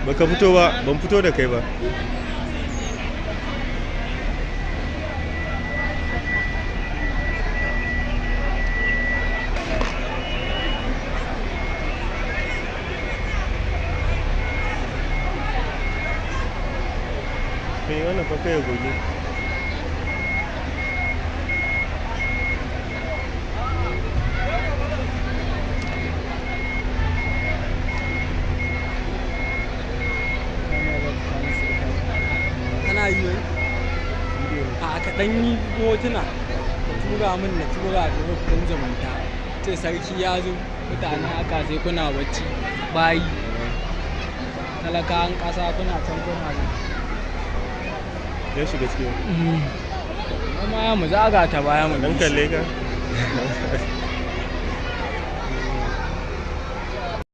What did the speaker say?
Baka fito ba, ban fito da kai ba. Kai wannan fa kai goge. Kana yi wai? A ka ɗan yi hotuna ka tura min na tura group ɗin zumunta. Ce sarki ya zo, mutane aka sai kuna bacci bayi. Talakawan ƙasa kuna can kuna nan. Ya shiga cikin. Amma mu zaga ta baya mu Dan bi shi. kalle ka.